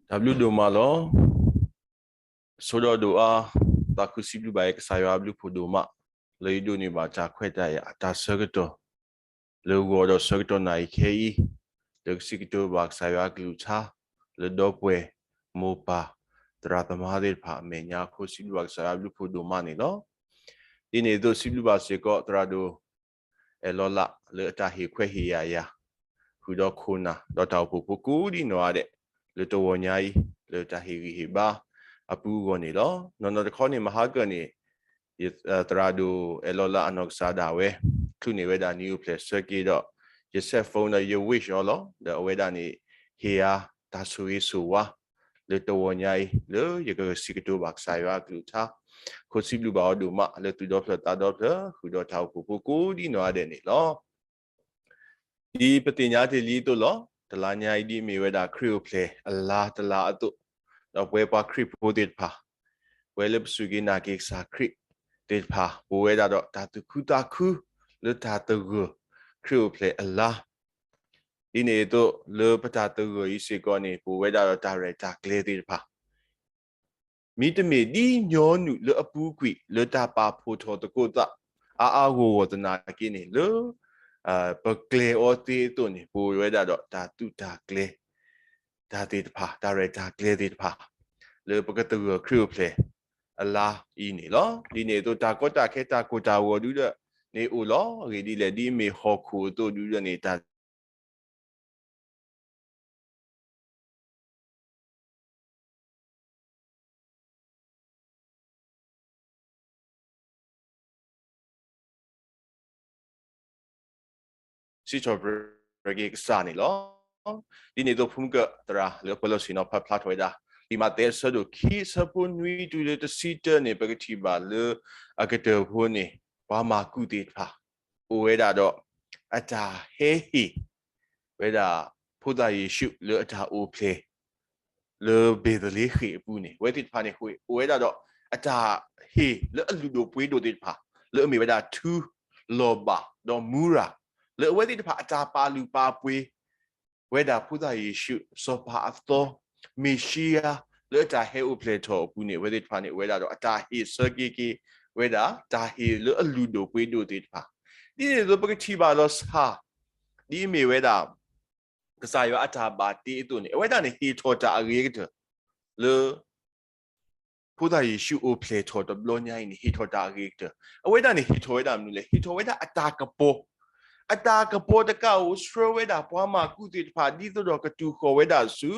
တၢ်ဘျုးဒိၣ်မးလီၤ. ဆိဒီးဒိၣ်အါ, သးခုစံးဘျုးဘၣ်ယကစၢ်ယွၤအဘျုးဖှိၣ်ဒိၣ်မး, လၢယဒိးန့ၢ်ဘၣ်တၢ်ခွဲးတၢ်ယာ်တၢ်ဆၢကတီၢ်, လၢဂီၤဒီးဆၢကတီၢ်နၣ်ရံၣ်ခဲအံၤ, လၢကစံးကတိၤဘၣ်ကစၢ်ယွၤအကလုၢ်ကထါ, လၢဒီပုၢ်ဝဲၢ်မိၢ်ပၢ်သရၣ်သမါသ့ၣ်တဖၣ်အမဲာ်ညါအဃိ စံးဘျုးဘၣ်ကစၢ်ယွၤအဘျုးဖှိၣ်ဒိၣ်မးန့ၣ်လီၤ. ဒ်န့ၣ်အသိးစံးဘျုးဘၣ်စ့ၢ်ကီးသရၣ်ဒိၣ် အဲၣ်လီၤလး လၢအတၢ်ဟ့ၣ်ခွဲးဟ့ၣ်ယာ်ယၤ, ဃုာ်ဒီးခိၣ်နၢ် ဒီးတၢ်အိၣ်ဖှိၣ်ဖိကိးဒံနီၢ်ဂၤဒဲး, လၢတဂီၤညါအံၤ လၢတၢ်ဟ့ၣ်ဂံၢ်ဟ့ၣ်ဘါအပူၤအဂီၢ်န့ၣ်လီၤ. နီၢ်နီၢ်တခီန့ၣ် မဟါကၢၢ်န့ၣ် ယ သရၣ်ဒိၣ်အဲၣ်လီၤလးအနီၢ်ကစၢ်ဒၣ်ဝဲ ချုးန့ၢ်ဝဲဒၣ်နံၣ်အိၣ်ဖျဲၣ်ဆၢက့ၤဒီး ယ cell phone ဒီးယ wish အီၤလီၤ. ဒီးအဝဲဒၣ်န့ၣ် ဟ့ၣ်ယၤတၢ်ဆိၣ်ဂ့ၤဆိၣ်ဝါ လၢတဂီၤညါအံၤ လၢယကစံးကတိၤဘၣ်ကစၢ်ယွၤအကလုၢ်ကထါ, အဃိစံးဘျုးဘၣ်အီၤဒိၣ်မး လၢသူၣ်ဒီဖျၢၣ်သးဒီဖျၢၣ် ဃုာ်ဒီးတၢ်အိၣ်ဖှိၣ်ဖိကိးဒံနီၢ်ဂၤဒဲးန့ၣ်လီၤ. ဒ်ပသ့ၣ်ညါတ့ၢ်လံအသိးလီၤ. တလါညါအံၤဒ်အမ့ၢ်ဝဲဒၣ်ခရံာ်အိၣ်ဖျဲၣ်အလါတလါအသိး, ဒီးပဝဲပှၤခရံာ်ဖိသ့ၣ်တဖၣ်, ပဝဲလၢပစူၢ်က့ၤနာ်က့ၤကစၢ်ခရံာ်သ့ၣ်တဖၣ် ပအိၣ်ဝဲဒၣ်ဒီးတၢ်သူၣ်ခုသးခု လၢတၢ်သဂၢၢ်ခရံာ်အိၣ်ဖျဲၣ်အလါ, ဒ်န့ၣ်အသိး လၢပတၢ်သဂၢၢ်အံၤစ့ၢ်ကီးန့ၣ် ပအိၣ်ဝဲဒၣ်ဒီးတၢ်ရဲၣ်တၢ်ကျဲၤသ့ၣ်တဖၣ် မ့တမ့ၢ်ဒ်ညီနုၢ်လၢအပူၤကွံာ်လၢတၢ်ပာ်ဖှိၣ်ထီၣ်သကိးသး အါအါဂီၢ်ဂီၢ်သနာ်က့န့ၣ် လၢ ပကျဲၤအီၤသ့အသိးန့ၣ် ပအိၣ်ဝဲဒၣ်ဒီးတၢ်သူၣ်တၢ်ကျဲၤ တၢ်သ့ၣ်တဖၣ် တၢ်ရဲၣ်တၢ်ကျဲၤသ့ၣ်တဖၣ် လၢပကသဂၢၢ်ခရံာ်အိၣ်ဖျဲၣ်အလါအံၤန့ၣ်လီၤ. ဒ်န့ၣ်အသိး တၢ်ကီတၢ်ခဲတၢ်ကိၢ်တၢ်ဂီၤဒုဒီးန့ၣ်အိၣ်လီၤ. အဂ့ၢ်ဒ်လဲၣ် ဒ်အမ့ၢ်ဟီၣ်ခိၣ်အသိးဒုဒီးန့ၣ် တၢ် စံးထီၣ်ပတြၢၤက့ၤကစၢ်န့ၣ်လီၤ. ဒ်န့ၣ်အသိး ဖိမုၣ်ကၢၢ်သရၣ်လၢပှဲၤလီၤဆ့ၣ်နီၤ ဖးဖျါထီၣ်ဝဲဒၣ် လံာ်မးသဲအဆၢဒိၣ်ခံ အဆၢဖိနွံတုၤလၢတဆံတၢန့ၣ် ပကထံၣ်ဘၣ်လၢ အကတၢၢ်ဖိန့ၣ် ပှၤမၤကူၣ်သ့ၣ်တဖၣ် အိၣ်ဝဲဒၣ်ဒီး အတၢ်ဟဲဟ့ၣ် ဝဲဒၣ် ဖိသၣ်ယ့ၣ်ၡူးလၢအတၢ်အိၣ်ဖျဲၣ် လၢဘ့းသလ့ဃ့ၣ်အပူၤန့ၣ် အဝဲသ့ၣ်တဖၣ်န့ၣ် အိၣ်ဝဲဒၣ်ဒီး အတၢ်ဟ့ၣ်လၢအလုၢ်ဒိၣ်ပှ့ၤဒိၣ်သ့ၣ်တဖၣ် လၢအမ့ၢ်ဝဲဒၣ်ထူ လီၤဘၣ် ဒီးမူရၤ လၢအဝဲသ့ၣ်တဖၣ်အတၢ်ပာ်လုၢ်ပာ်ပှ့ၤ ဝဲဒၣ်ဖိသၣ်ယ့ၣ်ၡူး စီၤပၤအသီ မ့ၤၡံယၤ လၢအတၢ်ဟဲအိၣ်ဖျဲၣ်ထီၣ်အပူၤန့ၣ် အဝဲသ့ၣ်တဖၣ်န့ၣ် အိၣ်ဝဲဒၣ်ဒီးအတၢ်ဟ့ၣ်ဆၢက့ၤက့ၤ ဝဲဒၣ်တၢ်ဟ့ၣ်လၢအလုၢ်ဒိၣ်ပှ့ၤဒိၣ်သ့ၣ်တဖၣ် ဒ်န့ၣ်အသိးပကထံၣ်ဘၣ်လီၤစှၤ ဒ်အမ့ၢ်ဝဲဒၣ် ကစၢ်ယွၤအတၢ်ဘၣ်တ့အသိးန့ၣ် အဝဲဒၣ်န့ၣ်ဟ့ၣ်ထီၣ်တၢ်အဂ့ၤကတၢၢ် လၢ ဖိသၣ်ယ့ၣ်ၡူးအိၣ်ဖျဲၣ်ထီၣ်တဘျီညါအံၤန့ၣ် ဟ့ၣ်ထီၣ်တၢ်အဂ့ၤကတၢၢ် အဝဲဒၣ်န့ၣ်ဟ့ၣ်ထီၣ်ဝဲဒၣ်မနုၤလဲၣ် ဟ့ၣ်ထီၣ်ဝဲဒၣ်အတၢ်ကပီၤ အတၢ်ကပီၤတကးဧိၤ ဆှၢဝဲဒၣ်ပှၤမၤကူၣ်သ့ၣ်တဖၣ် ဒ်သိးဒီးကတူၢ်ဃီၣ်ဝဲဒၣ်ဆူ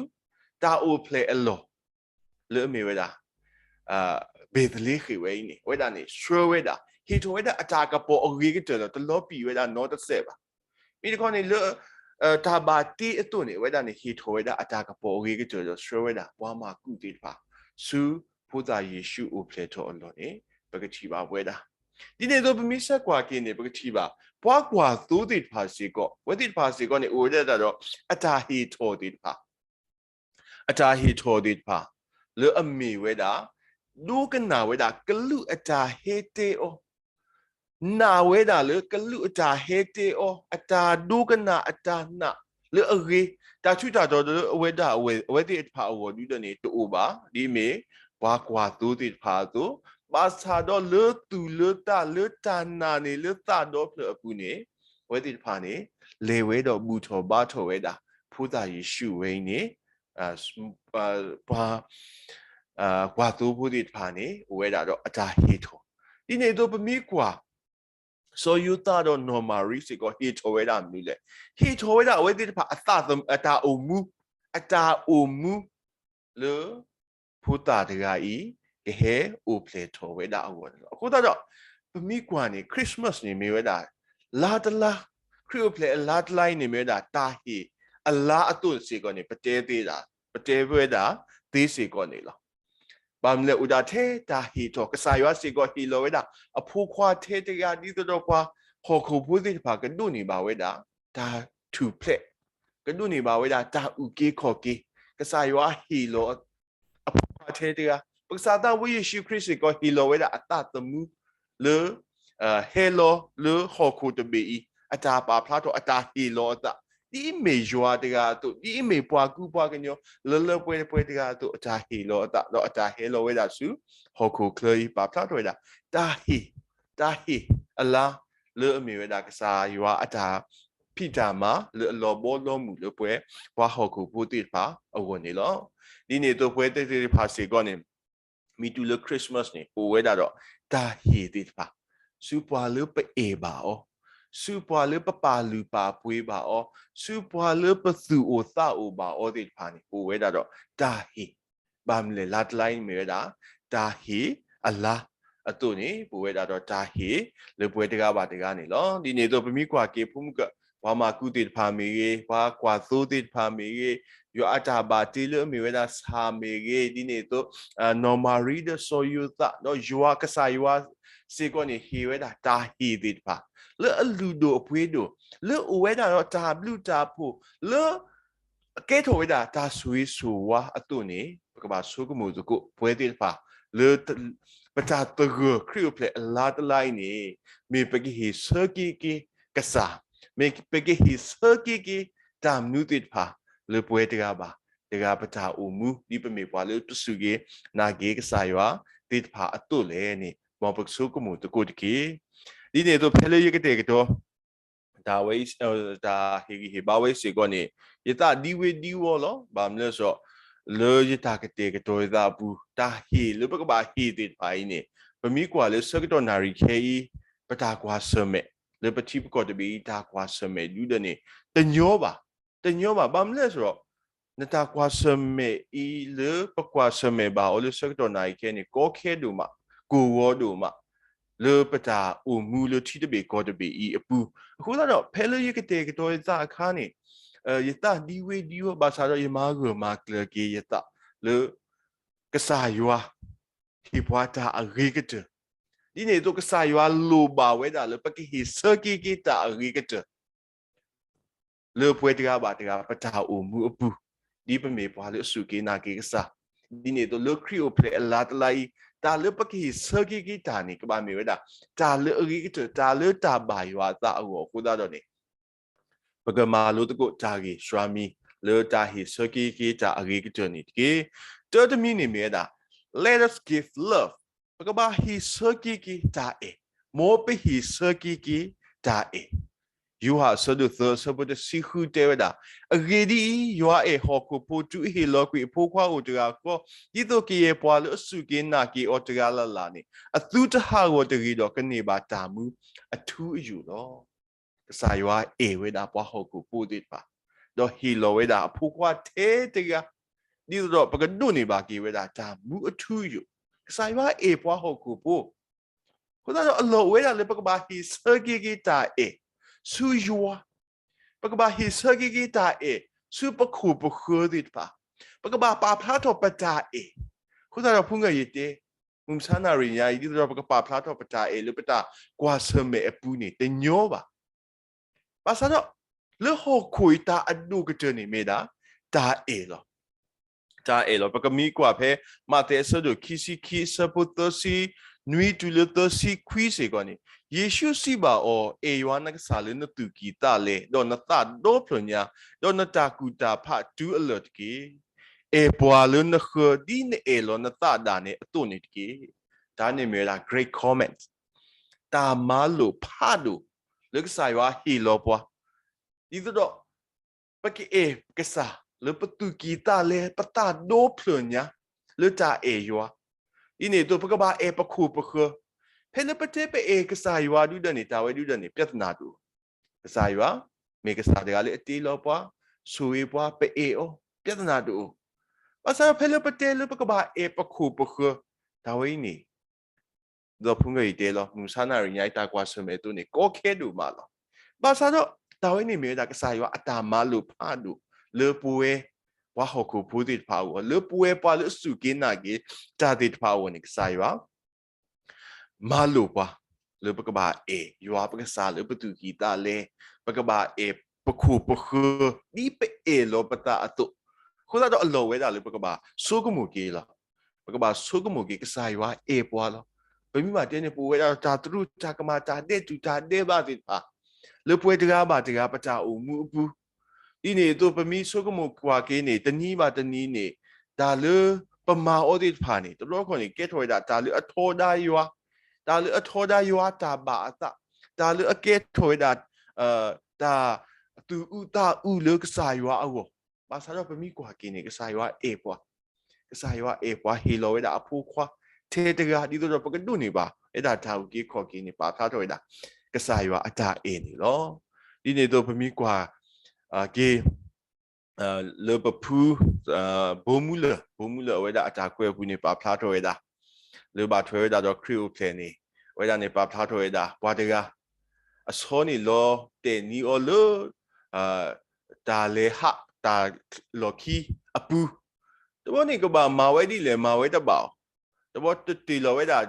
တၢ်အိၣ်ဖျဲၣ်အလီၢ် လၢအမ့ၢ်ဝဲဒၣ် ဘ့းသလ့ဃ့ၣ်ဝဲအံၤန့ၣ် အဝဲဒၣ်န့ၣ် ဆှၢဝဲဒၣ် ဟ့ၣ်ထီၣ်ဝဲဒၣ်အတၢ်ကပီၤအဂ့ၤကတၢၢ်ဒီး တလီၤပံာ်ဝဲဒၣ်နီတစဲးဘၣ်. မ့ၢ်တခီန့ၣ်လၢ တၢ်ဘၣ်တ့အသိးန့ၣ် အဝဲဒၣ်န့ၣ် ဟ့ၣ်ထီၣ်ဝဲဒၣ်အတၢ်ကပီၤအဂ့ၤကတၢၢ်ဒီး ဆှၢဝဲဒၣ်ပှၤမၤကူၣ်သ့ၣ်တဖၣ် ဆူဖိသၣ်ယ့ၣ်ၡူးအိၣ်ဖျဲၣ်ထီၣ်အလီၢ်န့ၣ် ပကထံၣ်ဘၣ်ဝဲဒၣ် ဒ်န့ၣ်အသိးပမ့ၢ်ဆၢကွၢ်က့ၤန့ၣ် ပကထံၣ်ဘၣ် ပှၤကွၢ်သိသ့ၣ်တဖၣ်စ့ၢ်ကီး အဝဲသ့ၣ်တဖၣ်စ့ၢ်ကီးန့ၣ် အိၣ်ဝဲဒၣ်ဒီး အတၢ်ဟ့ၣ်ထီၣ်သ့ၣ်တဖၣ် အတၢ်ဟ့ၣ်ထီၣ်သ့ၣ်တဖၣ် လၢအမ့ၢ်ဝဲဒၣ် ဒိကနၣ်ဝဲဒၣ်ကလူးအတၢ်ဟဲတဲအီၤ နာ်ဝဲဒၣ်လၢကလူးအတၢ်ဟဲတဲအီၤ အတၢ်ဒိကနၣ်အတၢ်နာ်လၢအဂ့ၤ တၢ်ထူးတၢ်တီၤလၢအဝဲဒၣ်အဝဲ အဝဲသ့ၣ်တဖၣ်အဂီၢ်ဒုဒီးန့ၣ် တအိၣ်ဘၣ် ဒ်မ့ၢ် ပှၤကွၢ်သိသ့ၣ်တဖၣ်အသိး ဘၣ်ဆၣ်ဒီးလၢသူၣ်လၢသးလၢတၢ်နာ်န့ၣ်လၢသးဒီဖျၢၣ်အပူၤန့ၣ် အဝဲသ့ၣ်တဖၣ်န့ၣ် လဲၤဝဲဒီးဘူၣ်ထီၣ်ဘါထီၣ်ဝဲဒၣ် ဖိသၣ်ယ့ၣ်ၡူးဝဲအံၤန့ၣ် ပှၤ ကွၢ်သိဖိသ့ၣ်တဖၣ်န့ၣ် အိၣ်ဝဲဒၣ်ဒီးအတၢ်ဟ့ၣ်ထီၣ် ဒ်န့ၣ်အသိးပမ့ၢ်ကွၢ် စီၤယိၤသးဒီးနီၢ်မၤရံစ့ၢ်ကီး ဟ့ၣ်ထီၣ်ဝဲဒၣ်မနုၤလဲၣ် ဟ့ၣ်ထီၣ်ဝဲဒၣ်အဝဲသ့ၣ်တဖၣ်အသးသမူ အတၢ်အိၣ်မူ အတၢ်အိၣ်မူ လၢ ဖိသၣ်တဂၤအံၤ ကဟဲအိၣ်ဖျဲၣ်ထီၣ်ဝဲဒၣ်အဂီၢ်န့ၣ်လီၤ. အဃိသတးဒီး ပမ့ၢ်ကွၢ်န့ၣ် Christmas န့ၣ်မ့ၢ်ဝဲဒၣ် လါတလါ ခရံာ်အိၣ်ဖျဲၣ်အလါတလါအံၤန့ၣ်မ့ၢ်ဝဲဒၣ် တၢ်ဟ့ၣ်အလါအသိးစ့ၢ်ကီးန့ၣ် ပတဲသ့ဒၣ် ပတဲဝဲဒၣ်သ့စ့ၢ်ကီးန့ၣ်လီၤ. ဘၣ်မနုၤလဲၣ် အိၣ်ဒၣ်ထဲတၢ်ဟ့ၣ်ထီၣ် ကစၢ်ယွၤစ့ၢ်ကီးဟ့ၣ်လီၤဝဲဒၣ် အဖိခွါထဲတဂၤ ဒ်သိးဒီးပှၤဟီၣ်ခိၣ်ဖိသ့ၣ်တဖၣ် ကဒိးန့ၢ်ဘၣ်ဝဲဒၣ် တၢ်ထူၣ်ဖျဲး ကဒိးန့ၢ်ဘၣ်ဝဲဒၣ် တၢ်အုၣ်က့ၤခီၣ်က့ၤ ကစၢ်ယွၤဟ့ၣ်လီၤ အဖိခွါထဲတဂၤ ပကစၢ်သးဝဲယ့ၣ်ၡူးခရံာ်စ့ၢ်ကီး ဟ့ၣ်လီၤဝဲဒၣ်အသးသမူ လၢ ဟဲလီၤလၢဟီၣ်ခိၣ်တဘ့ၣ်အံၤ အတၢ်ပာ်ဖျါထီၣ် အတၢ်ဟ့ၣ်လီၤအသး ဒ်အမ့ၢ်ယွၤတဂၤအသိး, ဒ်အမ့ၢ်ပှၤကူပှၤကညီ လၢလၢပှဲၤပှဲၤတဂၤအသိး အတၢ်ဟ့ၣ်လီၤအသး ဒီးအတၢ်ဟဲလီၤဝဲဒၣ်ဆူ ဟီၣ်ခိၣ်ချၢအံၤ ပာ်ဖျါထီၣ်ဝဲဒၣ် တၢ်ဟ့ၣ်, တၢ်ဟ့ၣ်အလါ လၢအမ့ၢ်ဝဲဒၣ်ကစၢ်ယွၤအတၢ်ဖံးတၢ်မၤ လၢအလီၤဘီလီၤမုၢ်လၢပှဲၤ ပှၤဟီၣ်ခိၣ်ဖိသ့ၣ်တဖၣ်အဂီၢ်န့ၣ်လီၤ. ဒ်န့ၣ်အသိး ပဝဲသ့ၣ်တဖၣ်စ့ၢ်ကီးန့ၣ် မ့ၢ်တုၤလၢ Christmas န့ၣ် အိၣ်ဝဲဒၣ်ဒီး တၢ်ဟ့ၣ်သ့ၣ်တဖၣ်, ဆူပှၤလၢပအဲၣ်ဘၣ်အီၤ, ဆူပှၤလၢပပာ်လုၢ်ပာ်ပှ့ၤဘၣ်အီၤ, ဆူပှၤလၢပသူၣ်အိၣ်သးအိၣ်ဘၣ်အီၤသ့ၣ်တဖၣ်န့ၣ် အိၣ်ဝဲဒၣ်ဒီးတၢ်ဟ့ၣ်. ဘၣ်မနုၤလဲၣ် လါတလါအံၤမ့ၢ်ဝဲဒၣ် တၢ်ဟ့ၣ်အလါအသိးန့ၣ် ပဝဲဒၣ်ဒီးတၢ်ဟ့ၣ်လၢပှဲၤတဂၤဘၣ်တဂၤန့ၣ်လီၤ. ဒ်န့ၣ်အသိး ပမ့ၢ်ကွၢ်က့ၤဖိမုၣ်က ပှၤမၤကူသ့ၣ်တဖၣ်မ့ၢ်ဂ့ၤ, ပှၤကွၢ်သိသ့ၣ်တဖၣ်မ့ၢ်ဂ့ၤ, ယွၤအတၢ်ဘၣ်တ့လၢအမ့ၢ်ဝဲဒၣ်ဆၣ်မ့ၢ်ဂ့ၤ, ဒ်န့ၣ်အသိး နီၢ်မၤရံဒီးစီၤယိၤသး ဒီးယွၤကစၢ်ယွၤစ့ၢ်ကီးန့ၣ် ဟ့ၣ်ဝဲဒၣ်တၢ်ဟ့ၣ်သ့ၣ်တဖၣ် လၢအလုၢ်ဒိၣ်အပှ့ၤဒိၣ်, လၢအအိၣ်ဝဲဒၣ်ဒီးတၢ်ဘျုးတၢ်ဖှိၣ်, လၢ ကဲထီၣ်ဝဲဒၣ်တၢ်ဆိၣ်ဂ့ၤဆိၣ်ဝါအသိးန့ၣ် ပကဘၣ်ဆိကမိၣ်သကိး ပဝဲသ့ၣ်တဖၣ် လၢ ပတၢ်သဂၢၢ်ခရံာ်အိၣ်ဖျဲၣ်အလါတလါအံၤန့ၣ် မ့ၢ်ပကဟ့ၣ်ဆၢက့ၤက့ၤကစၢ်, မ့ၢ်ပကဟ့ၣ်ဆၢက့ၤက့ၤတၢ်မနုၤသ့ၣ်တဖၣ် လၢပဝဲတဂၤဘၣ်တဂၤပတၢ်အိၣ်မူ ဒ်ပမ့ၢ်ပှၤလၢပစူၢ်က့ၤနာ်က့ၤကစၢ်ယွၤသ့ၣ်တဖၣ်အသိးလဲၣ်န့ၣ် မ်ပကဆိကမိၣ်သကိးတက့ၢ်. ဒ်န့ၣ်အသိး ဖဲလၢယကတဲာ်ကတီၤ တၢ်ဝဲအံၤ တၢ်ဟ့ၣ်ဂံၢ်ဟ့ၣ်ဘါဝဲစ့ၢ်ကီးန့ၣ် ယသးဒံဝ့ဒံဝီလီၤ. ဘၣ်မနုၤလဲၣ်ဆို လၢယတၢ်ကတဲာ်ကတီၤယသးအပူၤ တၢ်ဟ့ၣ်လၢပကဘၣ်ဟ့ၣ်သ့ၣ်တဖၣ်အံၤန့ၣ် ပမ့ၢ်ကွၢ်လၢဆၢကတီၢ်နၣ်ရံၣ်ခဲအံၤ ပတၢ်ကွၢ်ဆၢၣ်မဲာ် လၢပထံပကီၢ်တဘ့ၣ်အံၤ တၢ်ကွၢ်ဆၢၣ်မဲာ်ဒုးဒီးန့ၣ် တညီဘၣ်, တညီဘၣ်. ဘၣ်မနုၤလဲၣ်ဆို နတၢ်ကွၢ်ဆၢၣ်မဲာ်အံၤ လၢပကွၢ်ဆၢၣ်မဲာ်ဘၣ်အီၤလၢဆၢကတီၢ်နၣ်ရံၣ်ခဲန့ၣ် ကီခဲဒိၣ်မး, ကိၢ်ဂီၤဒိၣ်မး လၢပတၢ်အိၣ်မူလၢထံတဘ့ၣ်ကီၢ်တဘ့ၣ်အံၤအပူၤ. အဃိသတးဒီး ဖဲလၢယကတဲာ်ကတီၤယသးအခါန့ၣ် ယသးဒံဝ့ဒံဝီ ဘၣ်ဆၣ်ဒီးယမၤဂၢၢ်မၤကျၢၤက့ၤယသးလၢ ကစၢ်ယွၤ ဟ့ၣ်ပှၤတၢ်အဂ့ၤကတၢၢ်, ဒ်န့ၣ်အသိး ကစၢ်ယွၤလိၣ်ဘၣ်ဝဲဒၣ်လၢပကဟ့ၣ်ဆၢက့ၤက့ၤတၢ်အဂ့ၤကတၢၢ် လၢပဝဲတဂၤဘၣ်တဂၤပတၢ်အိၣ်မူအပူၤ, ဒ်ပမ့ၢ်ပှၤလၢအစူၢ်က့ၤနာ်က့ၤကစၢ်, ဒ်န့ၣ်အသိးလၢခရံာ်အိၣ်ဖျဲၣ်အလါတလါအံၤ တၢ်လၢပကဟ့ၣ်ဆၢက့ၤက့ၤတၢ်န့ၣ် ကဘၣ်မ့ၢ်ဝဲဒၣ် တၢ်လၢအဂ့ၤကတၢၢ် တၢ်လၢတၢ်ဘၣ်ယွၤအသးအဂီၢ်အဃိသတးဒီးန့ၣ် ပကမၤလိသကိးတၢ်ဂ့ၢ် စွၤမံ လၢတၢ်ဟ့ၣ်ဆၢက့ၤက့ၤတၢ်အဂ့ၤကတၢၢ်န့ၣ်တက့ၢ်. တၢတမံၤန့ၣ်မ့ၢ်ဝဲဒၣ် Let us give love. ပကဘၣ်ဟ့ၣ်ဆၢက့ၤက့ၤတၢ်အဲၣ်, မ်ပဟ့ၣ်ဆၢက့ၤက့ၤတၢ်အဲၣ်. ယိၤဟၣ်အဆၢဒိၣ်သၢ အဆၢဖိတဆံဃုတဲဝဲဒၣ်, အဂ့ၢ်ဒ်အံၤ, ယွၤအဲၣ်ဟီၣ်ခိၣ်ဖိ တုၤအဟ့ၣ်လီၤကွံာ်အဖိခွါအိၣ်တဂၤဃီ, ဒ်သိးကယဲၢ်ပှၤလၢအစူၢ်က့ၤနာ်က့ၤအီၤတဂၤလၢ်လၢ်န့ၣ် အသုတဟးဂီၤတဂ့ၤဒီး ကန့ၢ်ဘၣ်တၢ်မူအထူအယိာ်လီၤ. ကစၢ်ယွၤအဲၣ်ဝဲဒၣ်ပှၤဟီၣ်ခိၣ်ဖိသ့ၣ်တဖၣ်, ဒီးဟ့ၣ်လီၤဝဲဒၣ်အဖိခွါထဲတဂၤ, ဒ်သိးဒီးပကဒိးန့ၢ်ဘၣ်က့ၤဝဲဒၣ်တၢ်မူအထူအယိာ်. ကစၢ်ယွၤအဲၣ်ပှၤဟီၣ်ခိၣ်ဖိ, အဃိသတးဒီးအလီၢ်အိၣ်ဝဲဒၣ်လၢပကဘၣ်ဟ့ၣ်ဆၢက့ၤက့ၤတၢ်အဲၣ်ဆူယွၤ, ပကဘၣ်ဟ့ၣ်ဆၢက့ၤက့ၤတၢ်အဲၣ်ဆူပခိၣ်ပဃၢၤသ့ၣ်တဖၣ်, ပကဘၣ်ပာ်ဖျါထီၣ်ပတၢ်အဲၣ်. အဃိသတးဒီး ဖုဂၤယတဲ, မုၢ်မဆါနၣ်ရံၣ်ညါအံၤ ဒ်သိးဒီးပကပာ်ဖျါထီၣ်ပတၢ်အဲၣ်လၢပတၢ်ကွၢ်ဆၢၣ်မဲာ်အပူၤန့ၣ် တညီဘၣ်. ဘၣ်ဆၣ်ဒီး လၢဟီၣ်ခိၣ်အံၤတၢ်အဒိၣ်ကတၢၢ်န့ၣ်မ့ၢ်ဒၣ် တၢ်အဲၣ်လီၤ. တၢ်အဲၣ်လီၤ. ပကမ့ၢ်ကွၢ်ဖဲ မးသဲအဆၢဒိၣ်ခံဆံခံ အဆၢဖိသၢဆံနွံတုၤလၢသၢဆံခွံစ့ၢ်ကီးန့ၣ်, ယ့ၣ်ၡူးစံးဘၣ်အီၤ, အဲၣ်ယွၤနကစၢ်လၢနသူၣ်ကံၢ်သးလဲ, ဒီးနသးဒီဖျၢၣ်ညါ, ဒီးနတၢ်ကူၣ်တၢ်ဖးတုၤအလၢာ်တက့ၢ်. အဲၣ်ပှၤလၢနဃၢၤ ဒ်နအဲၣ်လီၤနသးဒၣ်နဲအသိးန့ၣ်တက့ၢ်. တၢ်န့ၣ်မ့ၢ်ဝဲဒၣ် great command, တၢ်မၤလိာ်ဖးဒိၣ် လၢကစၢ်ယွၤဟ့ၣ်လီၤပှၤ, ဒ်သိးဒီး ပကအဲၣ်ကစၢ်လၢပသူၣ်ကံၢ်သးလဲ ပသးဒီဖျၢၣ်ညါ လၢတၢ်အဲၣ်ယွၤ, ဒ်န့ၣ်အသိး ပကဘၣ်အဲၣ်ပခိၣ်ပဃၢၤ. ဖဲလၢပတဲပအဲၣ်ကစၢ်ယွၤဒုဒၢန့ၣ် တၢ်ဝဲဒုဒၢန့ၣ် ပြဿနာတအိၣ်. ကစၢ်ယွၤ မ့ၢ်ကစၢ်တဂၤလၢအတ့လီၤပှၤ, ဆိၣ်ဂ့ၤပှၤ, ပအဲၣ်အီၤ, ပြဿနာတအိၣ်. ဘၣ်ဆၣ်ဒီးဖဲလၢပတဲလၢပကဘၣ်အဲၣ်ပခိၣ်ပဃၢၤ, တၢ်ဝဲအံၤန့ၣ် ဒီးဖုဂၤအံၤတဲလီၤ မုၢ်မဆါနၣ်ရံၣ်ညါအံၤ တၢ်ကွၢ်ဆၢၣ်မဲာ်အသိးန့ၣ် ကီခဲဒိၣ်မးလီၤ. ဘၣ်ဆၣ်ဒီး တၢ်ဝဲန့ၣ်မ့ၢ်ဝဲဒၣ်ကစၢ်ယွၤအတၢ်မၤလိာ်ဖးဒိၣ် လၢပဝဲ ပှၤဟီၣ်ခိၣ်ဖိသ့ၣ်တဖၣ်အဂီၢ်, လၢပဝဲပှၤလၢအစူၢ်က့ၤနာ်က့ၤတၢ်သ့ၣ်တဖၣ်အဂီၢ်န့ၣ် ကစၢ်ယွၤ မၤလိာ်ပှၤ လၢပကဘၣ်အဲၣ်ယွၤပကစၢ်လၢပသူၣ်ကံၢ်သးလဲ, ပကဘၣ်အဲၣ်ပခိၣ်ပဃၢၤ ဒ်ပအဲၣ်လီၤပသးအသိး, အဃိသတးဒီးအလီၢ်ဝဲဒၣ်လၢပကဘၣ်ဆိကမိၣ်က့ၤလီၤ. ပကဘၣ်ဆိကမိၣ်က့ၤ ကစၢ်ယွၤအဲၣ်ပှၤလီၤ. ပမ့ၢ်ဘၣ်တဲန့ၣ် ပအိၣ်ဝဲဒၣ်တၢ်တရူးတၢ်ကမၣ် တၢ်ဒဲးတူာ်တၢ်ဒဲးဘးသ့ၣ်တဖၣ် လၢပဝဲတဂၤဘၣ်တဂၤပတၢ်အိၣ်မူအပူၤ, ဒ်န့ၣ်အသိး ပမ့ၢ်ဆိကမိၣ်ကွၢ်က့ၤန့ၣ် တနံၤဘၣ်တနံၤန့ၣ် တၢ်လၢပမၤအီၤသ့ၣ်တဖၣ်န့ၣ် တဘျီတခီၣ်န့ၣ် ကဲထီၣ်ဝဲဒၣ်တၢ်လၢအထီဒါယွၤ, တၢ်လၢအထီဒါယွၤတၢ်ဘၣ်အသး, တၢ်လၢအကဲထီၣ်ဝဲဒၣ် တၢ်သူၣ်အုးသးအုးလၢကစၢ်ယွၤအဂီၢ်. ဘၣ်ဆၣ်ဒီးပမ့ၢ်ကွၢ်က့ၤန့ၣ် ကစၢ်ယွၤအဲၣ်ပှၤ, ကစၢ်ယွၤအဲၣ်ပှၤ ဟ့ၣ်လီၤဝဲဒၣ်အဖိခွါ ထဲတဂၤ ဒ်သိးဒီးပကဒိးန့ၢ်ဘၣ်ဝဲဒၣ်တၢ်အုၣ်က့ၤခီၣ်က့ၤန့ၣ် ပာ်ဖျါထီၣ်ဝဲဒၣ် ကစၢ်ယွၤအတၢ်အဲၣ်န့ၣ်လီၤ. ဒ်န့ၣ်အသိးပမ့ၢ်ကွၢ် က့ၤ လၢပဖု ဘိမူလၢၢ် ဘိမူလၢၢ်အဝဲဒၣ်အတၢ်ကွဲးအပူၤန့ၣ် ပာ်ဖျါထီၣ်ဝဲဒၣ် လၢဘၣ်ထွဲဝဲဒၣ်ဒီးခရံာ်အိၣ်ဖျဲၣ်န့ၣ် အဝဲဒၣ်န့ၣ် ပာ်ဖျါထီၣ်ဝဲဒၣ် ပှၤတဂၤ အဆီန့ၣ်လီၤတဲာ်န့ၢ်အီၤလၢ တၢ်လဲၤဟး တၢ်လီၢ်ခံအပူၤ, တဘျီန့ၣ် ကဘၣ်မၤဝဲဒ်လဲၣ် မၤဝဲတဘၣ်အီၤ, တဘျီတတ့ၢ်လီၤဝဲဒၣ်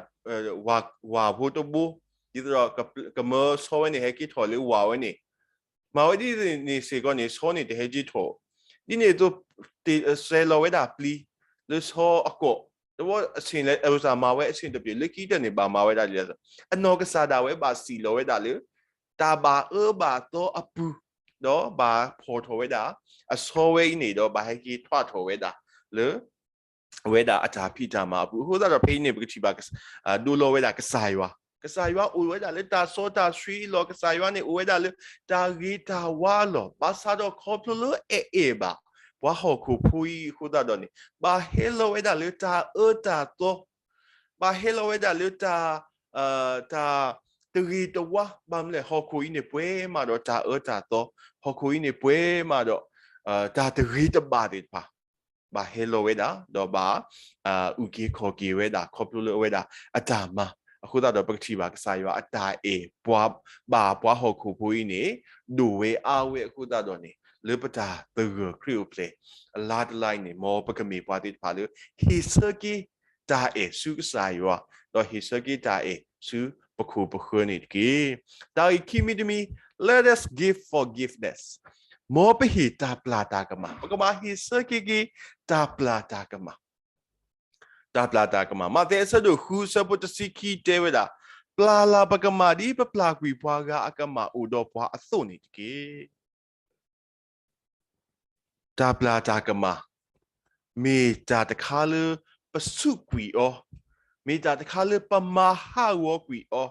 ဝၣ်ဖိတဘိ, ဒ်သိးဒီး ကမၢဆီဝဲန့ၣ် ဟဲက့ၤထီၣ်လၢဝၣ်ဝဲန့ၣ်, မၤဝဲဒ်န့ၣ်စ့ၢ်ကီးန့ၣ် ဆီန့ၣ်တဟဲက့ၤထီၣ်, ဒ်န့ၣ်အသိး တ့ၢ်စဲးလီၤဝဲဒၣ်ပျံၤ လၢဆီအကိာ်, တဘျီအဆ့ၣ်လဲၣ် အဝဲစၢ်မၤဝဲအဆ့ၣ်တပျ့ၤ လၢခံကတၢၢ်န့ၣ် ဘၣ်မၤဝဲဒၣ်ဒ်လဲၣ်, အနီၢ်ကစၢ်ဒၣ်ဝဲဘၣ်စံၣ်လီၤဝဲဒၣ်လၢ တၢ်ဘၣ်အၢဘၣ်သီအပူၤ, ဒီးဘၣ်ဖီၣ်ထီၣ်ဝဲဒၣ် အဆီဝဲအံၤန့ၣ်ဒီး ဘၣ်ဟဲက့ၤထွဲထီၣ်ဝဲဒၣ် လၢ အဝဲဒၣ်အတၢ်ဖံးတၢ်မၤအပူၤ, အဃိသတးဒီးဖဲအံၤန့ၣ် ပကထံၣ်ဘၣ် ဒိလီၤဝဲဒၣ်ကစၢ်ယွၤ, ကစၢ်ယွၤအိၣ်ဝဲဒၣ်လၢတၢ်စီတၢ်ဆှံအလီၢ်, ကစၢ်ယွၤန့ၣ်အိၣ်ဝဲဒၣ်လၢတၢ်ဂ့ၤတၢ်ဝါအလီၢ်, ဘၣ်ဆၣ်ဒီးခီဖျိလၢအအဲၣ်ဘၣ် ပှၤဟီၣ်ခိၣ်ဖိအံၤအဃိသတးဒီးန့ၣ် ဘၣ်ဟဲလီၤဝဲဒၣ်လၢတၢ်အၢတၢ်သီ, ဘၣ်ဟဲလီၤဝဲဒၣ်လၢတၢ် တၢ်တဂ့ၤတဝါ, ဘၣ်မနုၤလဲၣ် ဟီၣ်ခိၣ်အံၤန့ၣ်ပှဲၤမးဒီးတၢ်အၢတၢ်သီ, ဟီၣ်ခိၣ်အံၤန့ၣ်ပှဲၤမးဒီး တၢ်တဂ့ၤတဘၣ်သ့ၣ်တဖၣ် ဘၣ်ဟဲလီၤဝဲဒၣ် ဒီးဘၣ် အုၣ်က့ၤခီၣ်က့ၤဝဲဒၣ် ခီဖျိလၢအဝဲဒၣ်အတၢ်မၤ, အဃိသတးဒီးပကထံၣ်ဘၣ်ကစၢ်ယွၤအတၢ်အဲၣ်ပှၤ ဘၣ်ပှၤဟီၣ်ခိၣ်ဖိအံၤန့ၣ် ဒိၣ်ဝဲအါဝဲအဃိသတးဒီးန့ၣ် လၢပတၢ်သဂၢၢ်ခရံာ်အိၣ်ဖျဲၣ် အလါတလါအံၤန့ၣ် မ်ပကမ့ၢ်ပှၤသ့ၣ်တဖၣ်လၢ ဟ့ၣ်ဆၢက့ၤတၢ်အဲၣ်ဆူကစၢ်ယွၤ, ဒီးဟ့ၣ်ဆၢက့ၤတၢ်အဲၣ်ဆူပခိၣ်ပဃၢၤန့ၣ်တက့ၢ်. တၢ်ဂ့ၢ်ခံမံၤတမံၤ let us give forgiveness, မ်ပဟ့ၣ်တၢ်ပျၢ်တၢ်ကမၣ်, ပကဘၣ်ဟ့ၣ်ဆၢက့ၤက့ၤ တၢ်ပျၢ်တၢ်ကမၣ် တၢ်ပျၢ်တၢ်ကမၣ်, မးသဲအဆၢဒိၣ်ဃုအဆၢဖိတဆံခံတဲဝဲဒၣ်, ပျၢ်လၢ်ပကမၣ်ဒ်ပပျၢ်ကွံာ်ပှၤဂၤအကမၣ်အိၣ်ဒီးပှၤအသိးန့ၣ်တက့ၢ်. တၢ်ပျၢ်တၢ်ကမၣ် မ့ၢ်တၢ်တခါလၢပစူးကွံာ်အီၤ, မ့ၢ်တၢ်တခါလၢပမၤဟးဂီၤကွံာ်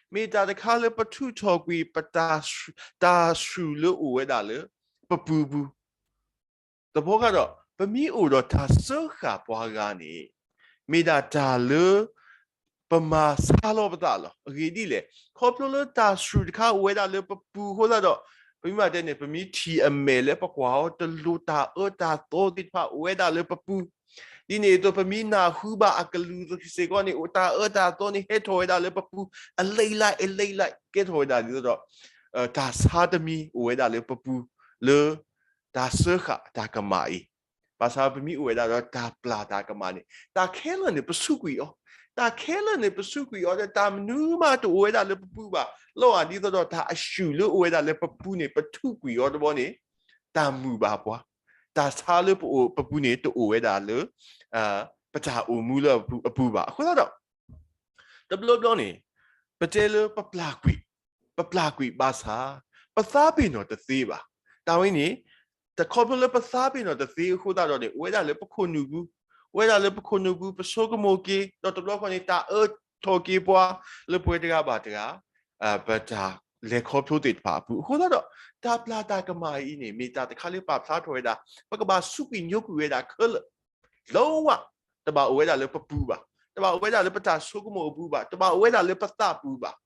အီၤ, မ့ၢ်တၢ်တခါလၢပထုးထီၣ်ကွံာ် ပတၢ်ဆူၣ် တၢ်ဆူၣ်လၢအိၣ်ဝဲဒၣ်လၢပပူၤပူၤ သဖီဃာ်ဒီး ပမ့ၢ်အိၣ်ဒီးတၢ်စၢဃာ်ပှၤဂၤန့ၣ် မ့ၢ်ဒၣ်တၢ်လၢ ပမၤဆါလီၤပသးလီၤ. အဂ့ၢ်ဒ်လဲၣ်, ခီဖျိလၢတၢ်ဆူၣ်တခါအိၣ်ဝဲဒၣ်လၢပပူၤအဃိသတးဒီး ပမ့ၢ်တဲန့ၣ် ပမ့ၢ်ထံၣ်အမဲာ်လၢပကွၢ်အီၤတလိၤ တၢ်အၢတၢ်သီသ့ၣ်တဖၣ်အိၣ်ဝဲဒၣ်လၢပပူၤ, ဒ်န့ၣ်အသိး ပမ့ၢ်နၢ်ဟူဘၣ်အကလုၢ်စ့ၢ်ကီးန့ၣ် တၢ်အၢတၢ်သီန့ၣ်ဟဲထီၣ်ဝဲဒၣ်လၢပပူၤ အလံလံ အလံလံ ကဲထီၣ်ဝဲဒၣ်ဒ်သိးဒီး တၢ်ဆါတမံၤအိၣ်ဝဲဒၣ်လၢပပူၤ လၢ တၢ်စၢဃာ်တၢ်ကမၣ်အံၤ, ဘၣ်ဆၣ်ပမ့ၢ်အိၣ်ဝဲဒၣ်ဒီးတၢ်ပျၢ်တၢ်ကမၣ်န့ၣ် တၢ်ခဲလၢာ်န့ၣ်ပစူးကွံာ်အီၤ, တၢ်ခဲလၢာ်န့ၣ်ပစူးကွံာ်အီၤဒီး တၢ်မနုၤမးတအိၣ်ဝဲဒၣ်လၢပပူၤဘၣ်, လီၤဂာ်ဒ်သိးဒီးတၢ်အဆူၣ်လၢအိၣ်ဝဲဒၣ်လၢပပူၤန့ၣ် ပထုးကွံာ်အီၤတဘျီန့ၣ် တၢ်မုာ်ဘၣ်ပှၤ, တၢ်ဆါလၢပအိၣ်ပပူၤန့ၣ် တအိၣ်ဝဲဒၣ်လၢ ပတၢ်အိၣ်မူလၢအပူၤဘၣ်. အဃိသတးဒီး တဘျီဘျီန့ၣ် ပတဲလၢပပျၢ်ကွံာ်, ပပျၢ်ကွံာ်ဘၣ်ဆၣ် ပသးပ့ၤနီၣ်တသ့ဘၣ်. တၢ်ဝဲန့ၣ် တခီဖျိလၢပသးပ့ၤနီၣ်တသ့အဃိသတးဒီးန့ၣ် အိၣ်ဝဲဒၣ်လၢပခိၣ်နူာ်ပူၤ, အိၣ်ဝဲဒၣ်လၢပခိၣ်နူာ်ပူၤ ပဆိကမိၣ်က့ၤ ဒီးတဘျီခီန့ၣ် တၢ်အၢထီၣ်က့ၤပှၤလၢပဝဲတဂၤဘၣ်တဂၤ ပတၢ်လဲၤခီဖျိသ့ၣ်တဖၣ်အပူၤ. အဃိသတးဒီး တၢ်ပျၢ်တၢ်ကမၣ်အံၤန့ၣ် မ့ၢ်တၢ်တခါလၢပာ်ဖျါထီၣ်ဝဲဒၣ် ပကဘၣ်စူးကွံာ်ညိကွံာ်ဝဲဒၣ်ခဲလၢာ် လီၤဝဲ တဘၣ်အိၣ်ဝဲဒၣ်လၢပပူၤဘၣ်, တဘၣ်အိၣ်ဝဲဒၣ်လၢပတၢ်ဆိကမိၣ်အပူၤဘၣ်, တဘၣ်အိၣ်ဝဲဒၣ်လၢပသးပူၤဘၣ်.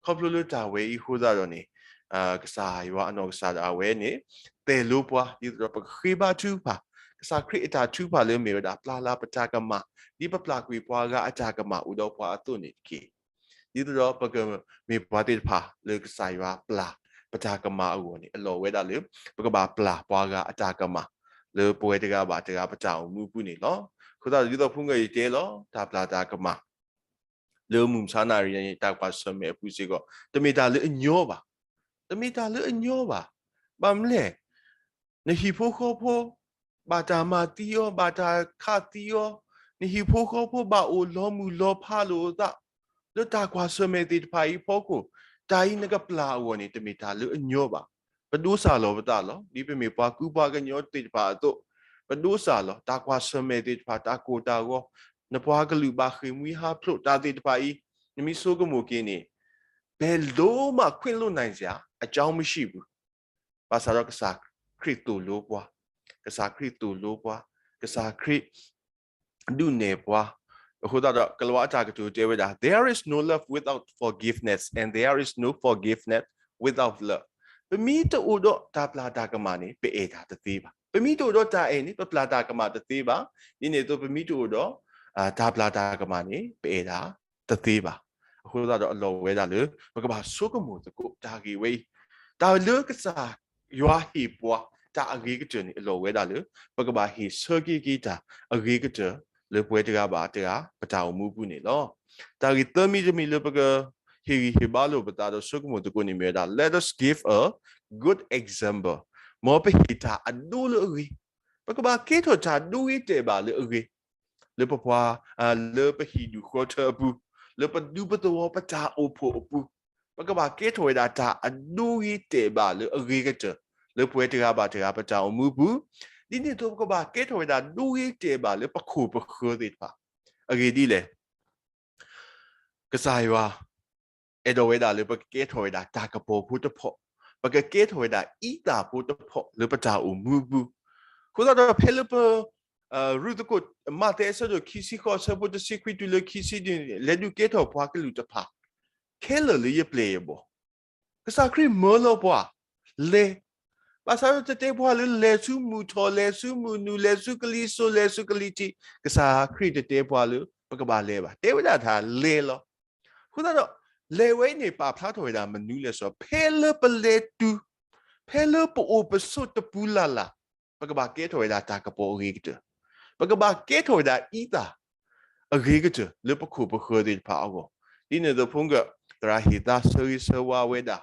ခီဖျိလၢတၢ်ဝဲအံၤအဃိသတးဒီးန့ၣ် ကစၢ်ယွၤအနီၢ်ကစၢ်ဒၣ်ဝဲန့ၣ် တဲလိပှၤ ဒ်သိးဒီးပကဃ့ဘါထုကဖၣ် ကစၢ်ခရံာ်အတၢ်ထုကဖၣ်လၢမ့ၢ်ဝဲဒၣ် ပျၢ်လၢ်ပတၢ်ကမၣ် ဒ်ပပျၢ်ကွံာ်ပှၤဂၤအတၢ်ကမၣ်အိၣ်ဒီးပှၤအသိးန့ၣ်တက့ၢ်. ဒ်သိးဒီးပကမ့ၢ်ပှၤသ့ၣ်တဖၣ်လၢကစၢ်ယွၤပျၢ်ပတၢ်ကမၣ်အဂီၢ်န့ၣ် အလီၢ်ဝဲဒၣ်လၢ ပကဘၣ်ပျၢ်ပှၤဂၤအတၢ်ကမၣ် လၢပဝဲတဂၤဘၣ်တဂၤပတၢ်အိၣ်မူအပူၤန့ၣ်လီၤ. အဃိသတးဒီး ဒ်သိးဖိငဲယတဲလီၤ တၢ်ပျၢ်တၢ်ကမၣ် လၢမုၢ်မဆါနၣ်ရံၣ်န့ၣ် တၢ်ကွၢ်ဆၢၣ်မဲာ်အပူၤစ့ၢ်ကီး တမ့ၢ်တၢ်လၢအညီဘၣ်. တမ့ၢ်တၢ်လၢအညီဘၣ်. ဘၣ်မနုၤလဲၣ် နဟံၣ်ဖိဃီဖိ ဘၣ်တၢ်မၤသံအီၤ ဘၣ်တၢ်ခးသံအီၤ, နဟံၣ်ဖိဃီဖိဘၣ်အိၣ်လီၤမုၢ်လီၤဖးလိာ်အသး လၢတၢ်ကွၢ်ဆၢၣ်မဲာ်သ့ၣ်တဖၣ်အံၤအဖီခိၣ် တၢ်အံၤနကပျၢ်အဂီၢ်န့ၣ် တမ့ၢ်တၢ်လၢအညီဘၣ်. ပဒိးစၢ်လီၤပသးလီၤ. ဒ်ပမ့ၢ်ပှၤကူပှၤကညီသ့ၣ်တဖၣ်အသိး, ပဒိးစၢ်လီၤ တၢ်ကွၢ်ဆၢၣ်မဲာ်သ့ၣ်တဖၣ်, တၢ်ကိၢ်တၢ်ဂီၤ, နပှၤကလုာ်ဘၣ်ဃ့ၢ်မှံဟးဖျိးတၢ်သ့ၣ်တဖၣ်အံၤ, နမ့ၢ်ဆိကမိၣ်က့ၤန့ၣ်, ဘယ်လိုမှခွင့်လွှတ်နိုင်စရာအကြောင်းမရှိဘူး. ဘၣ်ဆၣ်ဒီးကစၢ်ခရံာ်သိၣ်လိပှၤ, ကစၢ်ခရံာ်သိၣ်လိပှၤ, ကစၢ်ခရံာ် ဒုးနဲၣ်ပှၤ. အဃိသတးဒီး ကလံးဝါအတၢ်ကတိၤတဲဝဲဒၣ်, There is no love without forgiveness, and there is no forgiveness without love. ပမ့ၢ်တအိၣ်ဒီးတၢ်ပျၢ်တၢ်ကမၣ်န့ၣ် ပအဲၣ်တၢ်တသ့ဘၣ်. ပမ့ၢ်တအိၣ်ဒီးတၢ်အဲၣ်န့ၣ် ပပျၢ်တၢ်ကမၣ်တသ့ဘၣ်. ဒ်န့ၣ်အသိး ပမ့ၢ်တအိၣ်ဒီး တၢ်ပျၢ်တၢ်ကမၣ်န့ၣ် ပအဲၣ်တၢ်တသ့ဘၣ်. အဃိသတးဒီးအလီၢ်ဝဲဒၣ်လၢ ပကဘၣ်ဆိကမိၣ်သကိးတၢ်ဂ့ၢ်ဝဲအံၤ, တၢ်လၢကစၢ်ယွၤဟ့ၣ်ပှၤတၢ်အဂ့ၤကတၢၢ်န့ၣ် အလီၢ်ဝဲဒၣ်လၢ ပကဘၣ်ဟ့ၣ်ဆၢက့ၤက့ၤတၢ်အဂ့ၤကတၢၢ်လၢပှၤတဂၤဘၣ်တဂၤ ပတၢ်အိၣ်မူအပူၤန့ၣ်လီၤ. တၢ်ဂ့ၢ်သၢမံၤတမံၤလၢပကဟ့ၣ်ဂံၢ်ဟ့ၣ်ဘါလိာ်ပသးဒီးဆိကမိၣ်သကိးန့ၣ်မ့ၢ်ဝဲဒၣ်, Let us give a good example. မ်ပဟ့ၣ်တၢ်အဒိလၢအဂ့ၤ, ပကဘၣ်ကဲထီၣ်တၢ်ဒိဂ့ၤတဲာ်ဘၣ်လၢအဂ့ၤ လၢပပှၤ, လၢပဟံၣ်ဒူၣ်ဃီထၢအပူၤ, လၢပဒူပသဝီပတၢ်အိၣ်ဖှိၣ်အပူၤ, ပကဘၣ်ကဲထီၣ်ဝဲဒၣ်တၢ်အဒိဂ့ၤတဲာ်ဘၣ်လၢအဂ့ၤကတၢၢ် လၢပှၤတဂၤဘၣ်တဂၤပတၢ်အိၣ်မူအပူၤ, ဒ်န့ၣ်အသိးပကဘၣ်ကဲထီၣ်ဝဲဒၣ်ဒိဂ့ၤတဲာ်ဘၣ်လၢပခိၣ်ပဃၢၤသ့ၣ်တဖၣ်, အဂ့ၢ်ဒ်လဲၣ် ကစၢ်ယွၤ အဲၣ်ဒိးဝဲဒၣ်လၢပကကဲထီၣ်ဝဲဒၣ်တၢ်ကပီၤဖိတဖီၣ်, ပကကဲထီၣ်ဝဲဒၣ်အံသၣ်ဖိတဖီၣ်လၢပတၢ်အိၣ်မူအပူၤ, အဃိသတးဒီးဖဲလၢပ ရူၢ်သကိး မးသဲအဆၢဒိၣ်ခံဆံဃိး အဆၢဖိတဆံခွံတုၤလၢခံဆံန့ၣ် လဲၤဒုးကဲထီၣ်ပှၤကလုာ်တဖၣ် ခဲလၢာ်လၢယပျဲၢ်ယဘီၣ်, ကစၢ်ခရံာ်မၢလီၤပှၤ လဲၤ, ဘၣ်ဆၣ်ဒီးတတဲပှၤလၢလဲၤဆူမုၢ်ထီၣ် လဲၤဆူမုၢ်နုာ် လဲၤဆူကလံၤစိး လဲၤဆူကလံၤထံး, ကစၢ်ခရံာ်တတဲပှၤလၢပကဘၣ်လဲၤဘၣ်, တဲဝဲဒၣ်တၢ်လဲၤလီၤ. အဃိသတးဒီး လဲၤဝဲအံၤန့ၣ် ပာ်ဖျါထီၣ်ဝဲဒၣ်မနုၤလဲၣ်စီ, ဖဲလၢပလဲၤတုၤ ဖဲလၢပအိၣ်ပဆိးတပူၤလၢ်လၢ်, ပကဘၣ်ကဲထီၣ်ဝဲဒၣ်တၢ်ကပီၤအဂ့ၤကတၢၢ်, ပကဘၣ်ကဲထီၣ်ဝဲဒၣ်အံသၣ်အဂ့ၤကတၢၢ်လၢပခိၣ်ပဃၢၤသ့ၣ်တဖၣ်အဂီၢ်, ဒ်န့ၣ်အသိးဖိကၢၣ် သရၣ်ဟ့ၣ်သါဆၢဂ့ၤဆၢဝါဝဲဒၣ်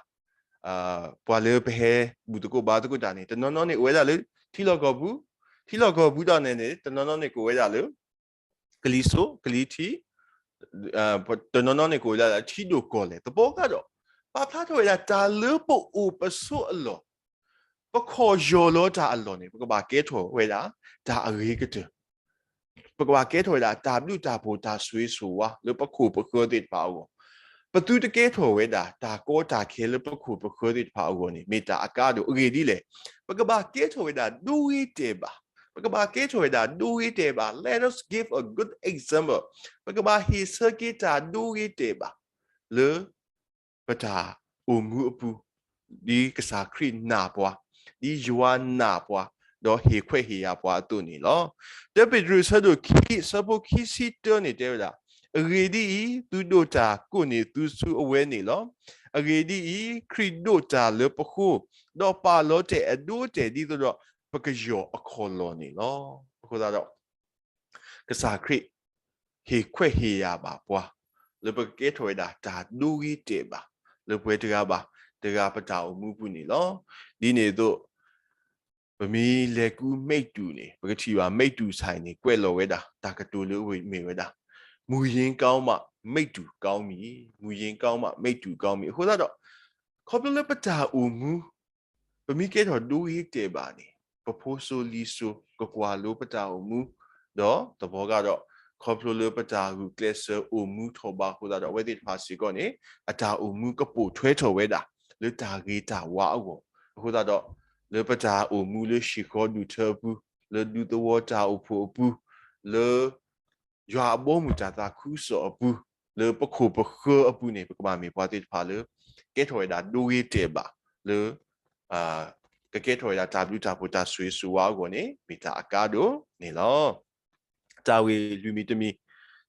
ပှၤလၢပဟဲဘူၣ်သကိးဘါသကိးတၢ်န့ၣ် တနီၤနီၤန့ၣ်အိၣ်ဝဲဒၣ်လၢထံလီၢ်ကီၢ်ပူၤ, ထံလီၢ်ကီၢ်ပူၤဒၣ်နဲန့ၣ် တနီၤနီၤန့ၣ်ကအိၣ်ဝဲဒၣ်လၢ ကလံၤစိး ကလံၤထံး, တနီၤနီၤန့ၣ်ကအိၣ်ဝဲဒၣ်လၢထံဒိၣ်ကီၢ်လဲၢ်, သပှၢ်ကဒီး ပာ်ဖျါထီၣ်ဝဲဒၣ်တၢ်လၢပအိၣ်ပဆိးအလီၢ်, ပခီၣ်ယီၢ်လီၤတၢ်အလီၢ်န့ၣ် ပကဘၣ်ကဲထီၣ်ဝဲဒၣ်တၢ်အဂ့ၤကတၢၢ်, ပကဘၣ်ကဲထီၣ်ဝဲဒၣ်တၢ်ဘျုးတၢ်ဖှိၣ်တၢ်ဆိၣ်ဂ့ၤဆိၣ်ဝါလၢပခိၣ်ပဃၢၤသ့ၣ်တဖၣ်အဂီၢ်, ပသုတကဲထီၣ်ဝဲဒၣ်တၢ်ကီတၢ်ခဲလၢပခိၣ်ပဃၢၤသ့ၣ်တဖၣ်အဂီၢ်န့ၣ် မ့ၢ်တၢ်အကါဒိၣ်, အဂ့ၢ်ဒ်လဲၣ်, ပကဘၣ်ကဲထီၣ်ဝဲဒၣ်ဒိဂ့ၤတဲာ်ဘၣ်, ပကဘၣ်ကဲထီၣ်ဝဲဒၣ်ဒိဂ့ၤတဲာ်ဘၣ်, let us give a good example, ပကဘၣ်ဟ့ၣ်ဆၢက့ၤတၢ်ဒိဂ့ၤတဲာ်ဘၣ် လၢ ပတၢ်အိၣ်မူအပူၤ, ဒ်ကစၢ်ခရံာ်နာ်ပှၤ, ဒ်ယွၤနာ်ပှၤ, ဒီးဟ့ၣ်ခွဲးဟ့ၣ်ယာ်ပှၤအသိးန့ၣ်လီၤ. တၢပ့းတရူးအဆၢဒိၣ်ခံ အဆၢဖိခံဆံတၢန့ၣ်တဲဝဲဒၣ်, အဂ့ၢ်ဒ်အံၤ, သုဒိးတၢ်ကိးန့ၢ်သုဆူအဝဲန့ၣ်လီၤ. အဂ့ၢ်ဒ်အံၤ, ခရံာ်ဒိးတၢ်လၢပဃိ, ဒီးပာ်လီၤတဲာ်အဒိအတဲာ်ဒ်သိးဒီး ပကယီၢ်အခီၣ်လီၢ်န့ၣ်လီၤ. အဃိသတးဒီး ကစၢ်ခရံာ် ဟ့ၣ်ခွဲးဟ့ၣ်ယာ်ဘၣ်ပှၤ လၢပကကဲထီၣ်ဝဲဒၣ်တၢ်ဒိဂ့ၤတဲာ်ဘၣ် လၢပှၤတဂၤဘၣ်တဂၤပတၢ်အိၣ်မူပူၤန့ၣ်လီၤ. ဒ်န့ၣ်အသိး ပမ့ၢ်လဲၤကူမ့ၢ်တူၢ်န့ၣ် ပကထံၣ်ဘၣ်မ့ၢ်တူၢ်ဆၣ်န့ၣ် ကွဲးလီၤဝဲဒၣ် တၢ်ကတိၤလၢအဝဲမ့ၢ်ဝဲဒၣ် မူရင်းကောင်းမှ မိတူၢ်ကောင်းမည်, မူရင်းကောင်းမှ မိတူၢ်ကောင်းမည်. အဃိသတးဒီး ခီဖျိလၢပတၢ်အိၣ်မူ ပမ့ၢ်ကဲထီၣ်ဒိဂ့ၤတဲာ်ဘၣ်န့ၣ် ပဖိစိၤလံၤစိၤ ကကွၢ်လိပတၢ်အိၣ်မူ, ဒီးသပှၢ်ကဒီး ခီဖျိလၢပတၢ်ဂုာ်ကျဲးစၢးအိၣ်မူထီၣ်ဘးအဃိသတးဒီး အဝဲသ့ၣ်တဖၣ်စ့ၢ်ကီးန့ၣ် အတၢ်အိၣ်မူကပိာ်ထွဲထီၣ်ဝဲဒၣ် လၢတၢ်ဂ့ၤတၢ်ဝါအဂီၢ်. အဃိသတးဒီး လၢပတၢ်အိၣ်မူလၢဟံၣ်ဃီဒူၣ်ထၢအပူၤ, လၢဒူသဝီတၢ်အိၣ်ဖှိၣ်အပူၤ, လၢ ယွၤအဘီအမုၢ်တၢ်သးခုကစီၣ်အပူၤ, လၢပခိၣ်ပဃၢၤအပူၤန့ၣ် ပကဘၣ်မ့ၢ်ပှၤသ့ၣ်တဖၣ်လၢ ကဲထီၣ်ဝဲဒၣ်ဒိဂ့ၤတဲာ်ဘၣ်, လၢ ကကဲထီၣ်ဝဲဒၣ်တၢ်ဘျုးတၢ်ဖှိၣ်တၢ်ဆိၣ်ဂ့ၤဆိၣ်ဝါအဂီၢ်န့ၣ် မ့ၢ်တၢ်အကါဒိၣ်န့ၣ်လီၤ. တၢ်ဂ့ၢ်လွံၢ်မံၤတမံၤ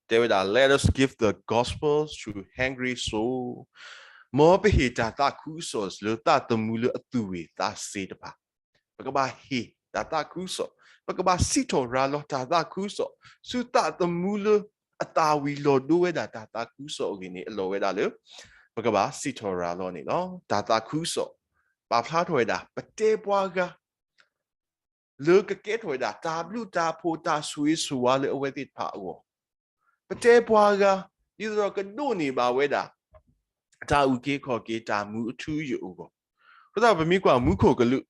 တဲဝဲဒၣ် Let us give the gospel to hungry soul. မ်ပဟ့ၣ်တၢ်သးခုကစီၣ်လၢသးသမူလၢအသူၣ်ဂ့ၤသးစ့ၤတဖၣ် ပကဘၣ်ဟ့ၣ်တၢ်သးခုကစီၣ်, ပကဘၣ်စံးထီၣ်ရၤလီၤတၢ်သးခုကစီၣ်, ဆူသးသမူလၢအသၣ်ဝံၤလီၤဒိဝဲဒၣ်တၢ်သးခုကစီၣ်အဂ့ၢ်န့ၣ် အလီၢ်ဝဲဒၣ်လၢ ပကဘၣ်စံးထီၣ်ရၤလီၤန့ၣ်လီၤ. တၢ်သးခုကစီၣ် ပာ်ဖျါထီၣ်ဝဲဒၣ် ပတဲပှၤဂၤ လၢကကဲထီၣ်ဝဲဒၣ်တၢ်ဘျုးတၢ်ဖှိၣ်တၢ်ဆိၣ်ဂ့ၤဆိၣ်ဝါလၢအဝဲသ့ၣ်တဖၣ်အဂီၢ်, ပတဲပှၤဂၤ ဒ်သိးဒီးကဒိးန့ၢ်ဘၣ်ဝဲဒၣ် တၢ်အုၣ်က့ၤခီၣ်က့ၤတၢ်မူအထူအယိာ်အဂီၢ်, အဃိသတးဒီးပမ့ၢ်ကွၢ်မူခိၣ်ကလူး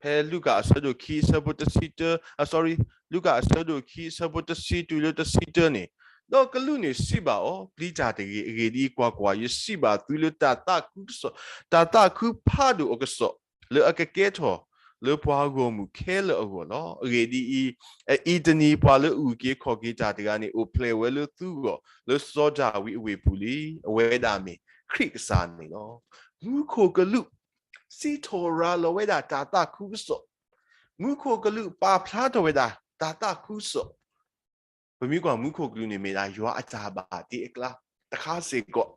ဖဲလူၤကၣ်အဆၢဒိၣ်ခံအဆၢဖိတဆံတၢ, အ sorry, လူၤကၣ်အဆၢဒိၣ်ခံအဆၢဖိတဆံတုၤလၢတဆံတၢန့ၣ်, ဒီးကလူးန့ၣ်စံးဘၣ်အီၤ, ပျံၤတၢ်တဂ့ၤ. အဂ့ၢ်ဒ်အံၤ, ကွၢ်ကွၢ်, ယစံးဘၣ်သုလၢတၢ်သးခုကစီၣ်, တၢ်သးခုဖးဒိၣ်အကစီၣ်, လၢအကကဲထီၣ်လၢပှၤဂီၢ်မုၢ်ခဲလၢာ်အဂီၢ်လီၤ. အဂ့ၢ်ဒ်အံၤ, အအံၤတနံၤပှၤလၢအအုၣ်က့ၤခီၣ်က့ၤတၢ်တဂၤန့ၣ် အိၣ်ဖျဲၣ်ဝဲလၢသုဂီၢ် လၢစီၤဒၤဝံးအဝ့ၢ်ပူၤလံ. အဝဲဒၣ်မ့ၢ်ခရံာ်ကစၢ်န့ၣ်လီၤ. မူခိၣ်ကလူး စံးထီၣ်ရၤလီၤဝဲဒၣ်တၢ်သးခုကစီၣ်, မူခိၣ်ကလူးပာ်ဖျါထီၣ်ဝဲဒၣ်တၢ်သးခုကစီၣ်. ပမ့ၢ်ကွၢ်မူခိၣ်ကလူးန့ၣ် မ့ၢ်ဒၣ်ယွၤအတၢ်ဘၣ်တ့အကျါတခါစ့ၢ်ကီး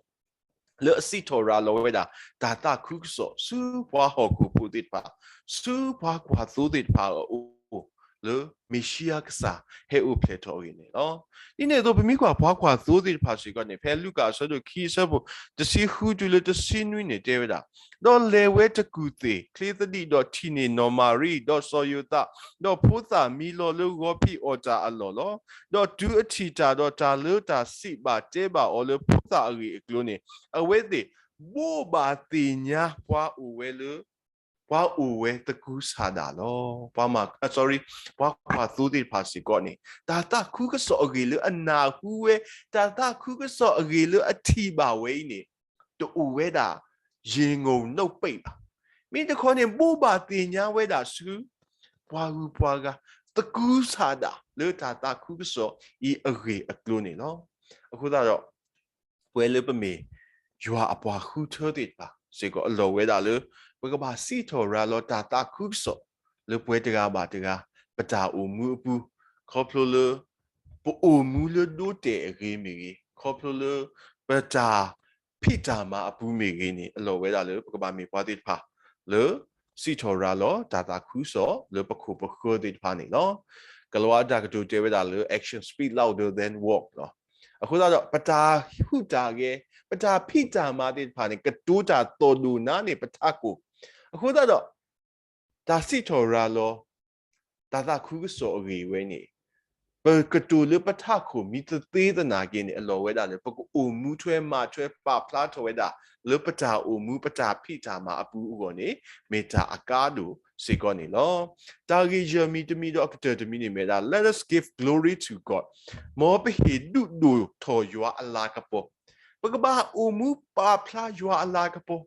လၢအစံးထီၣ်ရၤလီၤဝဲဒၣ်တၢ်သးခုကစီၣ် ဆူပှၤဟီၣ်ခိၣ်ဖိသ့ၣ်တဖၣ်, ဆူပှၤကွၢ်သိသ့ၣ်တဖၣ်အအိၣ်, လၢမ့ၤၡံအၤကစၢ်ဟဲအိၣ်ဖျဲၣ်ထီၣ်အဂ့ၢ်န့ၣ်လီၤ. ဒ်န့ၣ်အသိး ပမ့ၢ်ကွၢ်ပှၤကွၢ်သိသ့ၣ်တဖၣ်စ့ၢ်ကီးန့ၣ် ဖဲလူၤကၣ်အဆၢဒိၣ်ခံအဆၢဖိတဆံဃုတုၤလၢတဆံနွံန့ၣ် တဲဝဲဒၣ်, ဒီးလဲၤဝဲတကူၣ်သ့ၣ်ချ့သဒံး ဒီးထံၣ်န့ၢ်နီၢ်မၤရံ ဒီးစီၤယိၤသး, ဒီးဖိသၣ်မံလီၤလၢဂီၤဖံးအီၣ်တၢ်အလီၢ်လီၤ. ဒီးတုၤအထံၣ်တၢ်ဒီးတၢ်လၢတၢ်စံးဘၣ်တဲဘၣ်အီၤလၢဖိသၣ်အဂ့ၢ်အကျိၤန့ၣ်, အဝဲသ့ၣ်ဘိးဘၣ်သ့ၣ်ညါပှၤအိၣ်ဝဲလၢ ပှၤအိၣ်ဝဲသကုၤဆးဒးလီၤ. ပှၤမၤ, အ sorry, ပှၤကွၢ်သိသ့ၣ်တဖၣ်စ့ၢ်ကီးန့ၣ် တၢ်သးခုကစီၣ်အဂ့ၢ်လၢအနၢ်ဟူဝဲ, တၢ်သးခုကစီၣ်အဂ့ၢ်လၢအထံၣ်ဘၣ်ဝဲအံၤန့ၣ် တအိၣ်ဝဲဒၣ် ရေငုံနှုတ်ပိတ်ဘၣ်. မ့ၢ်တခီန့ၣ် ဘိးဘၣ်သ့ၣ်ညါဝဲဒၣ်ဆူ ပှၤဂုၤပှၤဂၤ သကုၤဆးဒးလၢတၢ်သးခုကစီၣ်အံၤအဂ့ၢ်အကျိၤန့ၣ်လီၤ. အဃိသတးဒီး ပဝဲလၢပမ့ၢ်ယွၤအပှၤဃုထၢသ့ၣ်တဖၣ်စ့ၢ်ကီး အလီၢ်ဝဲဒၣ်လၢ ပကဘၣ်စံးထီၣ်ရၤလီၤတၢ်သးခုကစီၣ် လၢပဝဲတဂၤဘၣ်တဂၤ ပတၢ်အိၣ်မူအပူၤ, ခီဖျိလၢ ပအိၣ်မူလၢဒိတဲာ်အဂ့ၤမ့ၢ်ဂ့ၤ, ခီဖျိလၢ ပတၢ်ဖံးတၢ်မၤအပူၤမ့ၢ်ဂ့ၤန့ၣ် အလီၢ်ဝဲဒၣ်လၢ ပကဘၣ်မ့ၢ်ပှၤသ့ၣ်တဖၣ် လၢ စံးထီၣ်ရၤလီၤတၢ်သးခုကစီၣ် လၢပခိၣ်ပဃၢၤသ့ၣ်တဖၣ်န့ၣ်လီၤ. ကလၤဝါအတၢ်ကတိၤတဲဝဲဒၣ်လၢ action speak louder than word လီၤ. အဃိသတးဒီး ပတၢ်ဟူးတၢ်ဂဲၤ, ပတၢ်ဖံးတၢ်မၤသ့ၣ်တဖၣ်န့ၣ် ကတိၤတၢ်သီၣ်ဒိၣ်နါန့ၢ်ပထးခိၣ်. အဃိသတးဒီး တၢ်စံးထီၣ်ရၤလီၤ တၢ်သးခုကစီၣ်အဂ့ၢ်ဝဲန့ၣ် ပကတိၤလၢပထးခိၣ်မံသသ့သနာ်က့န့ၣ် အလီၢ်ဝဲဒၣ်လၢ ပကအိၣ်မူထွဲမၤထွဲပာ်ဖျါထီၣ်ဝဲဒၣ် လၢပတၢ်အိၣ်မူ ပတၢ်ဖံးတၢ်မၤအပူၤအဂီၢ်န့ၣ် မ့ၢ်တၢ်အကါဒိၣ်စ့ၢ်ကီးန့ၣ်လီၤ. တၢ်ဂ့ၢ်ယဲၢ်မံၤတမံၤဒီးအကတၢၢ်တမံၤန့ၣ်မ့ၢ်ဝဲဒၣ် Let us give glory to God. မ်ပဟ့ၣ်ဒုးဒိၣ်ထီၣ်ယွၤအလၤကပီၤ, ပကဘၣ်အိၣ်မူပာ်ဖျါယွၤအလၤကပီၤ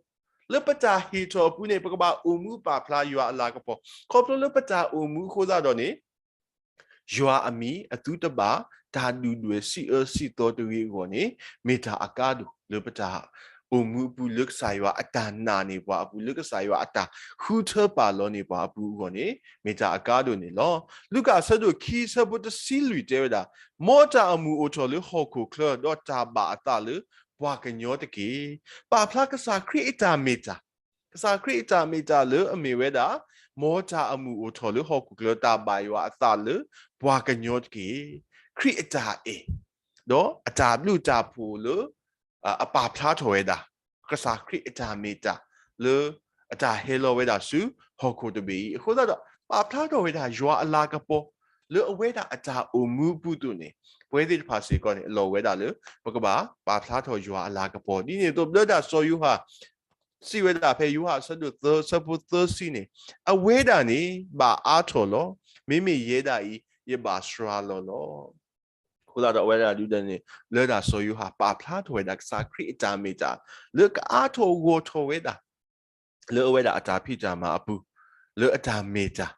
လၢပတၢ်ဟ့ၣ်ထီၣ်အပူၤန့ၣ် ပကဘၣ်အိၣ်မူပာ်ဖျါယွၤအလၤကပီၤ. ခီဖျိလၢပတၢ်အိၣ်မူအဃိသတးဒီးန့ၣ် ယွၤအမံၤအသုတဘၣ် တၢ်ဒုၣ်ဒွဲၣ်စံးအၢစံးသီတဂ့ၤအဂီၢ်န့ၣ် မ့ၢ်တၢ်အကါဒိၣ်လၢပတၢ်အိၣ်မူအပူၤ လၢကစၢ်ယွၤအတၢ်နာ်န့ၢ်ပှၤအပူၤ လၢကစၢ်ယွၤအတၢ်ဃုထၢပာ်လီၤန့ၢ်ပှၤအပူၤအဂီၢ်န့ၣ် မ့ၢ်တၢ်အကါဒိၣ်န့ၣ်လီၤ. လူၤကၣ်အဆၢဒိၣ်ခံအဆၢဖိတဆံလွံၢ်တဲဝဲဒၣ်, မ်တၢ်အမုာ်အိၣ်ထီၣ်လၢဟီၣ်ခိၣ်ချၢ ဒီးတၢ်ဘၣ်အသးလၢပှၤကညီတက့ၢ်. ပာ်ဖျါကစၢ်ခရံာ်အတၢ်မ့ၢ်တၢ် ကစၢ်ခရံာ်အတၢ်မ့ၢ်တၢ်လၢအမ့ၢ်ဝဲဒၣ်, မ်တၢ်အမုာ်အိၣ်ထီၣ်လၢဟီၣ်ခိၣ်ချၢ တၢ်ဘၣ်ယွၤအသးလၢပှၤကညီတက့ၢ်. ခရံာ်အတၢ်အဲၣ် ဒီးအတၢ်ဘျုးတၢ်ဖှိၣ်လၢ အပာ်ဖျါထီၣ်ဝဲဒၣ် ကစၢ်ခရံာ်အတၢ်မ့ၢ်တၢ် လၢအတၢ်ဟဲလီၤဝဲဒၣ်ဆူဟီၣ်ခိၣ်တဘ့ၣ်အံၤ အဃိသတးဒီး ပာ်ဖျါထီၣ်ဝဲဒၣ်ယွၤအလၤကပီၤ လၢအဝဲဒၣ်အတၢ်အိၣ်မူအပူၤအသိးန့ၣ် ပဝဲသ့ၣ်တဖၣ်စ့ၢ်ကီးန့ၣ် အလီၢ်ဝဲဒၣ်လၢ ပကဘၣ်ပာ်ဖျါထီၣ်ယွၤအလၤကပီၤ ဒ်န့ၣ်အသိး ဘျၢတၢ်စီၤယိၤဟၣ် စံးဝဲဒၣ်ဖဲယိၤဟၣ်အဆၢဒိၣ်သၢ အဆၢဖိသၢဆံန့ၣ်, အဝဲဒၣ်န့ၣ် ဘၣ်အါထီၣ်လီၤ. မ့မ့ၢ်ယဲဒၣ်အံၤ ယဘၣ်စှၤလီၤလီၤ. အဃိသတးဒီးအဝဲဒၣ်ဒုးဒီးန့ၣ် ဘျၢတၢ်စီၤယိၤဟၣ်ပာ်ဖျါထီၣ်ဝဲဒၣ်ကစၢ်ခရံာ်အတၢ်မ့ၢ်တၢ် လၢကအါထီၣ်ဂီၢ်ထီၣ်ဝဲဒၣ် လၢအဝဲဒၣ်အတၢ်ဖံးတၢ်မၤအပူၤ လၢအတၢ်မ့ၢ်တၢ်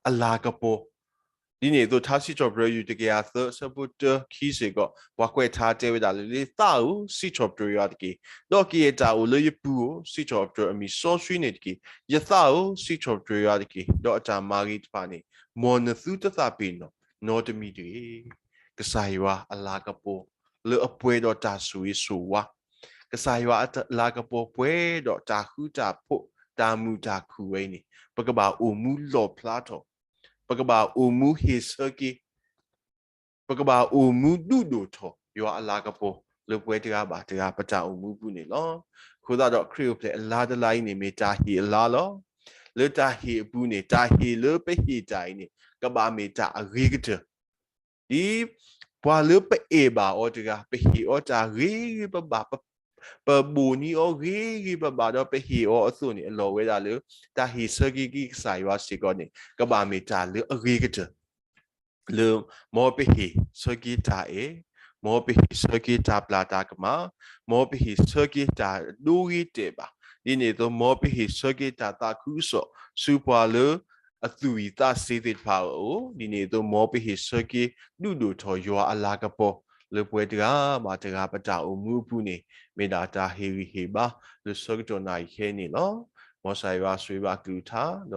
အလၤကပီၤ ဒ်န့ၣ်အသိး ထါစံးထီၣ်ပတြၢၤ ယူၢ်တကယၤသၢ အဆၢဖိတၢ ခံစ့ၢ်ကီး ပှၤကွဲးထါတဲဝဲဒၣ်လၢ ယသးဧၢ, စံးထီၣ်ပတြၢၤယွၤတက့ၢ်. ဒီးကယဲၢ်တၢ်အိၣ်လၢယပူၤဧိၤ, စံးထီၣ်ပတြၢၤအမံၤစီဆှံန့ၣ်တက့ၢ်. ယသးဧၢ, စံးထီၣ်ပတြၢၤယွၤတက့ၢ်. ဒီးအတၢ်မၤဂ့ၤတဖၣ်န့ၣ် မ်နသုတသးပ့ၤနီၣ် နီတမံၤတဂ့ၤ. ကစၢ်ယွၤအလၤကပီၤ လၢအပှဲၤဒီးတၢ်ဆိၣ်ဂ့ၤဆိၣ်ဝါ, ကစၢ်ယွၤအလၤကပီၤပှဲၤဒီးတၢ်ဃူတၢ်ဖိး တၢ်မုာ်တၢ်ခုၣ်ဝဲအံၤန့ၣ် ပကဘၣ်အိၣ်မူလီၣ်ဖျါထီၣ်, ပကဘၣ်အိၣ်မူဟ့ၣ်ဆၢက့ၤ ပကဘၣ်အိၣ်မူဒုးဒိၣ်ထီၣ် ယွၤအလၤကပီၤ လၢပဝဲတဂၤဘၣ်တဂၤ ပတၢ်အိၣ်မူပူၤန့ၣ်လီၤ. အဃိသတးဒီး ခရံာ်အိၣ်ဖျဲၣ်အလါတလါအံၤန့ၣ် မ့ၢ်တၢ်ဟ့ၣ်အလါလီၤ. လၢတၢ်ဟ့ၣ်အပူၤန့ၣ် တၢ်ဟ့ၣ်လၢပဟ့ၣ်တၢ်အံၤန့ၣ် ကဘၣ်မ့ၢ်တၢ်အဂ့ၤကတၢၢ် ဒ်ပှၤလၢပအဲၣ်ဘၣ်အီၤတဂၤ ပဟ့ၣ်အီၤတၢ်ဂ့ၤဂ့ၤဘၣ်ဘၣ်, ပ ပဘိၣ်နံၤအီၤဂ့ၤဂ့ၤဘၣ်ဘၣ်ဒီးပဟ့ၣ်အီၤအသိးန့ၣ် အလီၢ်ဝဲဒၣ်လၢ တၢ်ဟ့ၣ်ဆၢက့ၤက့ၤကစၢ်ယွၤစ့ၢ်ကီးန့ၣ် ကဘၣ်မ့ၢ်တၢ်လၢအဂ့ၤကတၢၢ် လၢမ်ပဟ့ၣ်ဆၢက့ၤတၢ်အဲၣ်, မ်ပဟ့ၣ်ဆၢက့ၤတၢ်ပျၢ်တၢ်ကမၣ်, မ်ပဟ့ၣ်ဆၢက့ၤတၢ်ဒိဂ့ၤတဲာ်ဘၣ်, ဒ်န့ၣ်အသိး မ်ပဟ့ၣ်ဆၢက့ၤတၢ်သးခုကစီၣ် ဆူပှၤလၢအသူၣ်ဝံၣ်သးစ့ၤသ့ၣ်တဖၣ်အအိၣ်, ဒ်န့ၣ်အသိး မ်ပဟ့ၣ်ဆၢက့ၤဒုးဒိၣ်ထီၣ်ယွၤအလၤကပီၤ လၢပှၤတဂၤဘၣ်တဂၤပတၢ်အိၣ်မူအပူၤန့ၣ် မ့ၢ်ဒၣ်တၢ်ဟ့ၣ်ဂံၢ်ဟ့ၣ်ဘါ လၢဆၢကတီၢ်နၣ်ရံၣ်ခဲအံၤန့ၣ်လီၤ. မ်ကစၢ်ယွၤဆိၣ်ဂ့ၤဘၣ်အကလုၢ်ကထါ